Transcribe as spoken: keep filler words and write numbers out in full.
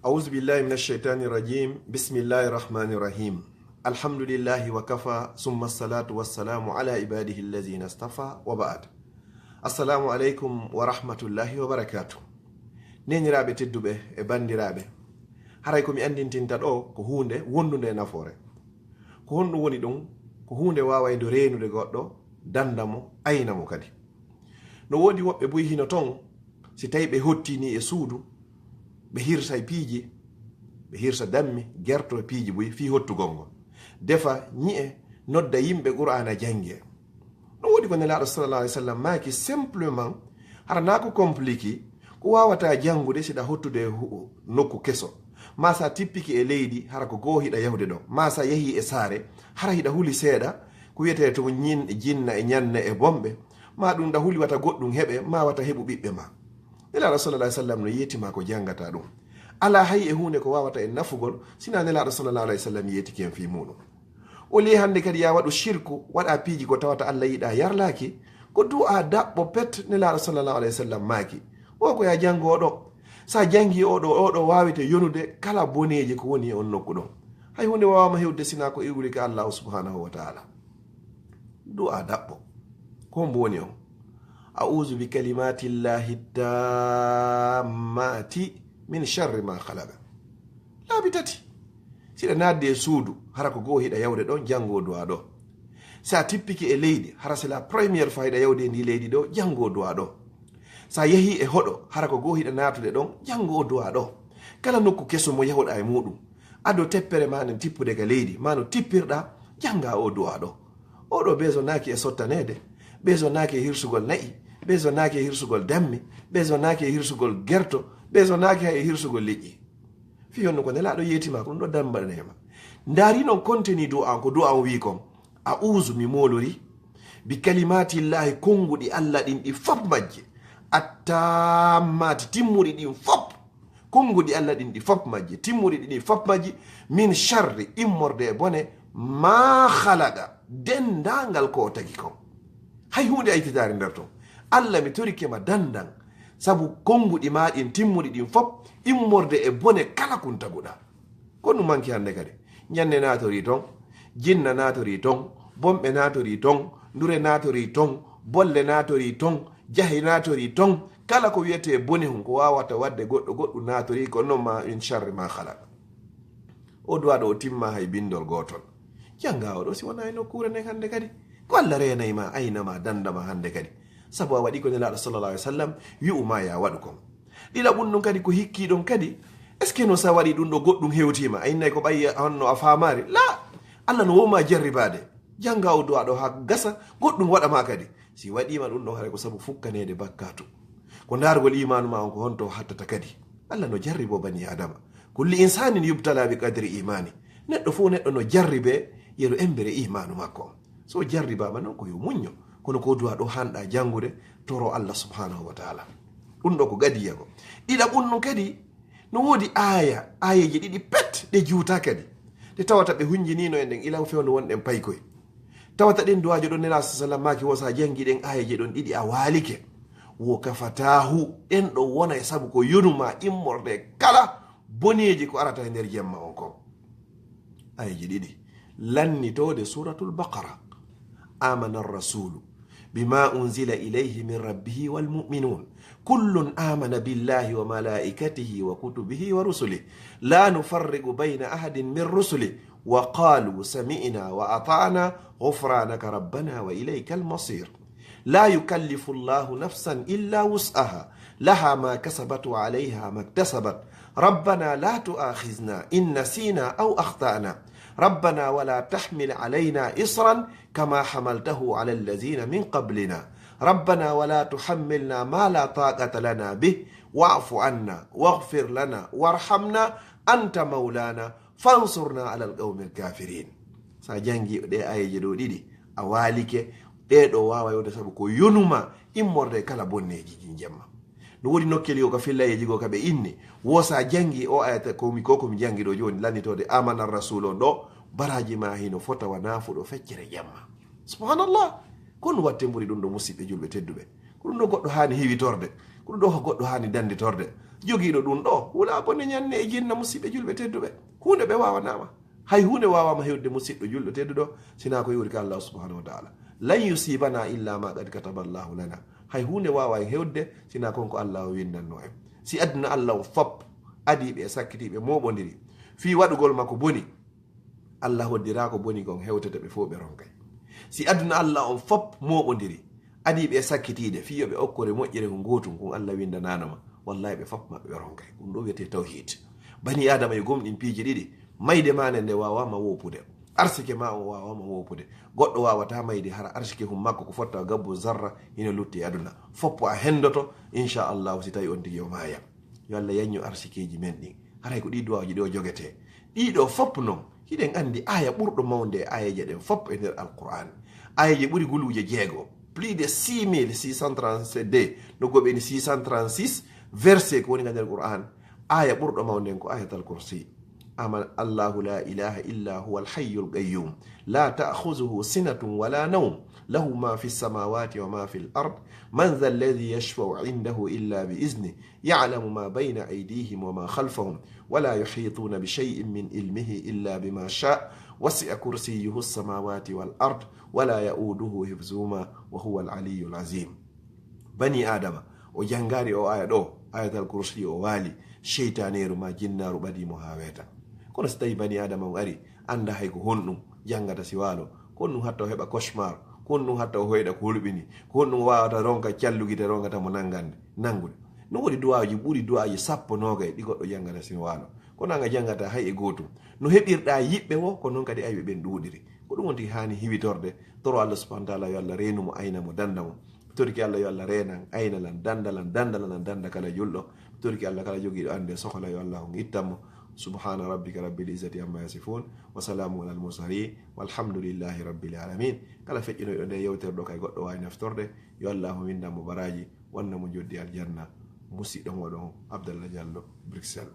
أعوذ بالله من الشيطان الرجيم. بسم الله الرحمن الرحيم. الحمد لله وكفى، ثم الصلاة والسلام على عباده الذين اصطفى، وبعد. السلام عليكم ورحمة الله وبركاته. Neeniraaɓe tedduɓe e banndiraaɓe, haray ko mi anndintinta ɗo ko huunde wondunde e nafoore. Ko honɗum woni ɗum? Ko huunde waawaynde reenude goɗɗo, dannda mo, ayna mo kadi. No woodi woɓɓe buy hino ton, si tawi ɓe hottini e suudu, ɓe hirsa e piiji, ɓe hirsa dammi, gerto e piiji buy fii hottugol ngol. Defa ñi'e, nodda yimɓe Qur'aana janngee. No woodi ko Nelaaɗo sallallahu alaihi wasallam maaki simplement, hara naa ko compliqué, ko waawataa janngude si ɗa hottude e hu-, nokku keso. Maa sa tippike e leydi, hara ko goo hiɗa yahude ɗon. Maa sa yehi e saare, hara hiɗa huli seeɗa, ko wiyetee to ñin-, jinna e ñanne e bomɓe. Maa ɗum ɗa huli wata goɗɗum heɓe, maa wata heɓu ɓiɓɓe ma. Nelaaɗo sallallahu alaihi wasallam no yeeti ma ko janngata ɗum. Alaa hay e huunde ko waawata en nafugol, sinaa Nelaaɗo sallallahu alaihi wasallam yeetike en fii muuɗum. O lii hannde kadi ya waɗu shirku, waɗa piiji ko tawata Allah yiɗa yarlaaki, ko du'a daɓɓo pet Nelaaɗo sallallahu alaihi wasallam maaki. O ko ya janngoo ɗo. Sa janngi o ɗo, o ɗo waawete yonude kala boneeji ko woni e on nokku ɗon. Hay huunde waawaama hewde sinaa ko iwri ka Allahu subhanahu wa ta'ala. Du'a daɓɓo. Ko mbo woni on? "A'udhu bi kalimatillahi tammati min sharri ma khalaqa." Laabi tati. Si ɗa naatde e suudu, hara ko goo hiɗa yawde ɗon, janngoo du'a ɗo. Sa tippike e leydi, hara c'est la première fois hiɗa yawde e ndi leydi ɗo, janngoo du'a ɗo. Sa yehi e hoɗo, hara ko goo hiɗa naatude ɗon, janngoo du'a ɗo. Kala nokku keso mo yahuɗa e muuɗum, ado teppere ma nden tippude ka leydi, ma no tippirɗa, jannga o du'a ɗo. O ɗo besonaaki e sottaneede, besonaaki e hirsugol na'i, besonaaki e hirsugol dammi, besonaaki e hirsugol gerto, besonaaki hay e hirsugol liƴƴi. Fii honno ko Nelaaɗo yeeti ma, ko ɗum ɗo dambanee ma. Ndaari non konteni du'a on, ko du'a on wii kon, "A'uzu, mi moolori, bi kalimatillahi, konnguɗi Allah ɗin ɗi fop majje, attammati, timmuɗi ɗin fop." Konnguɗi Allah ɗin ɗi fop majje, timmuɗi ɗin ɗi fop majje, min sharri, immorde e bone, ma khalaqa, denndaangal ko o tagi kon. Hay huunde aytitaare nder ton. Allah, mi torike ma danndan, sabu konnguɗi ma ɗin timmuɗi ɗin fop, immorde e bone kala kun taguɗa. Ko ɗum manki hannde kadi. Ñanne naatorii ton, jinna naatorii ton, bomɓe naatorii ton, ndure naatorii ton, bolle naatorii ton, jahi naatorii ton. Kala ko wiyetee bone hun ko waawata waɗde goɗɗo, goɗɗum naatorii ko non ma min sharri ma khalaq. O du'a ɗo o timma hay bindol gootol. Jannga o ɗo si wonaa e nokkuure nden hannde kadi. Ko Allah reenay ma, ayna ma, dannda ma hannde kadi. Sabu a waɗi ko Nelaaɗo sallallahu alaihi wasallam wi'u ma ya waɗu kon. Ɗiɗaɓun ɗum kadi ko hikkii ɗon kadi, est-ce que no sa waɗi ɗum ɗo goɗɗum hewtii ma? A innay ko ɓay honno a faamaari? La! Allah no woo ma jarribaade. Jannga o du'a ɗo haa gasa, goɗɗum waɗa ma kadi. Si waɗii ma ɗum ɗon, haray ko sabu fukkaneede bakkaatu. Ko ndaargol iimaanu ma on ko honto hattata kadi. Allah no jarriboo bani Aadama. Kullu insanin yubtala bi qadri imani. Neɗɗo fof neɗɗo no jarribee yeru embere iimaanu makko on. So jarribaama non ko yo muñño. Kono ko du'a ɗo hanɗa janngude, toro Allah subhanahu wa ta'ala. Ɗum ɗo ko gadiya ko. Ɗiɗaɓun non kadi, no woodi aaya, aayeeje ɗiɗi pet ɗe juuta kadi. Ɗe tawata ɓe hunjiniino en ɗen ila fewndo wonɗen paykoy. Tawata ɗen du'aajo ɗon Nelaaɗo sallallahu alaihi wasallam maaki wo sa janngi ɗen aayeeje ɗon ɗiɗi a waalike. Wo kafataahu, ɗen ɗo wona e sabu ko yonuma immorde kala boneeji ko arata e nder jemma on kon. Aayeeje ɗiɗi. Lannitoode Suuratul Baqara. Aamana ar-rasuulu bimaa unzila ilayhi min rabbihi wal mu'minuun. Kullun aamana billaahi wa malaa'ikatihi wa kutubihi wa rusulihi. Laa nufarriqu bayna ahadin min rusulihi. Wa qaaluu sami'naa wa ata'naa. Ghufraanaka rabbanaa wa ilaykal masiir. لا يكلف الله نفسا إلا وسعها، لها ما كسبت وعليها ما اكتسبت، ربنا لا تؤاخذنا إن نسينا أو أخطأنا، ربنا ولا تحمل علينا إصرا كما حملته على الذين من قبلنا، ربنا ولا تحملنا ما لا طاقة لنا به، واعف عنا واغفر لنا وارحمنا أنت مولانا فانصرنا على القوم الكافرين. Sa janngi ɗe aayeeje ɗo ɗiɗi, a waalike, ɗe ɗo waawa yewde sabu ko yonuma immorde e kala bonneeji ɗin jemma. No woodi nokkeeli goo ka fillayeeji goo ka ɓe inni, wo sa janngi o ayata ko mi, ko ko mi janngi ɗo jooni, lannitoode aamana ar-rasuulu on ɗo, baraaji ma hino fota wa naafuɗo feccere jemma. Subhanallah! Ko ɗum watte mburi ɗum ɗo, musiɓɓe julɓe tedduɓe. Ko ɗum ɗo goɗɗo haani hiwitorde. Ko ɗum ɗo goɗɗo haani dannditorde. Jogiiɗo ɗum ɗo, hula bone ñanne e jinna, musiɓɓe julɓe tedduɓe. Huunde ɓe waawanaama. Hay huunde waawaama hewde musiɗɗo julɗo tedduɗo, sinaa ko iwri ka Allahu subhanahu wa taala. Lan yusibana illa ma qad kataba Allahu lana. Hay huunde waawa en hewde, sinaa kon ko Allahu winndanno en. Si aduna Allah on fop adii ɓe e sakkitiiɓe mooɓondiri, fii waɗugol ma ko boni, Allah hoddiraa ko boni kon hewtete ɓe fof ɓe ronkay. Si aduna Allah on fop mooɓondiri, adii ɓe sakkitiide, fii yo ɓe okkore moƴƴere ko gootum, kun Allah winndanaano ma. Wallahi ɓe fop maɓɓe ɓe ronkay. Ɗum ɗo wiyetee tawhiid. Bani Aadama yo gomɗin piiji ɗiɗi. Mayde ma nde, nde waawaama woopude. Arsike ma on waawaama woopude. Goɗɗo waawataa mayde hara arsike hum makko ko fotta gabbu zarra hino lutti e aduna. Foppo a henndoto, inchallahu, si tawi on tigi o maaya. Yo Allah yaññu arsikeeji men ɗin. Haray ko ɗii duwaaji ɗo jogetee. Ɗii ɗo fop non, hiɗen anndi aaya ɓurɗo mawnde e aayeeje ɗen fop e nder Alqur'aan. Aayeeje ɓuri guluuje jeego. Plus de six mille six cent trente-deux, no goɓe ni six cent trente-six verset ko woni ka nder Qur'aan. Aaya ɓurɗo mawnde en ko Ayatal Kursi. Aman Allahu la ilaha illa huwa al-hayyul qayyum. La ta'khuzuhu sinatun wala nawm. Lahu ma fi samawati wa ma fi al-ard. Man dha alladhi yashfa'u indahu illa bi iznih. يعلم ما بين أيديهم وما خلفهم ولا يحيطون بشيء من علمه إلا بما شاء وسع كرسيه السماوات والأرض ولا يؤوده حفظهما وهو العلي العظيم. Bani Aadama, o janngaali o aaya ɗo, Ayatal Kursi, o waali, seytaaneeru maa jinnaaru ɓadii mo haa weeta. Kono si tawii bani Aadama on ari, annda hay ko honɗum janngata si waalo, ko honɗum hatta o heɓa cauchemar, ko honɗum hatta o hoyɗa ko hulɓini, ko honɗum waawata ronka callugite ronkata mo nanngande, nanngude. No woodi duwaaji ɓuri duwaaji sappo noogay ɗi goɗɗo janngata si waalo. Kono an a janngataa hay e gootum. No heɓirɗaa yiɓɓe wo, ko non kadi ayɓe ɓen ɗuuɗiri. Ko ɗum woni tigi haani hiwitorde. Toro Allah subhanahu wa taala yo Allah reenu mo, ayna mo, dannda mo. Torki Allah yo Allah reenan, ayna lan, dannda lan, dannda lan, dannda kala julɗo. Torki Allah kala jogiiɗo annde sohla yo Allah on ittan mo. Subhana rabbika rabbil izzati amma yasifun. Wa salamun alal mursalin. Walhamdulillahi rabbil alamin. Kala feƴƴinoyɗo nde yewtere ɗo kay goɗɗo waawi naftorde. Yo Allah on winndan mo baraaji, wonna mo joddi aljanna. Musiɗɗo mooɗon Abdallah Diallo, Bruxelles.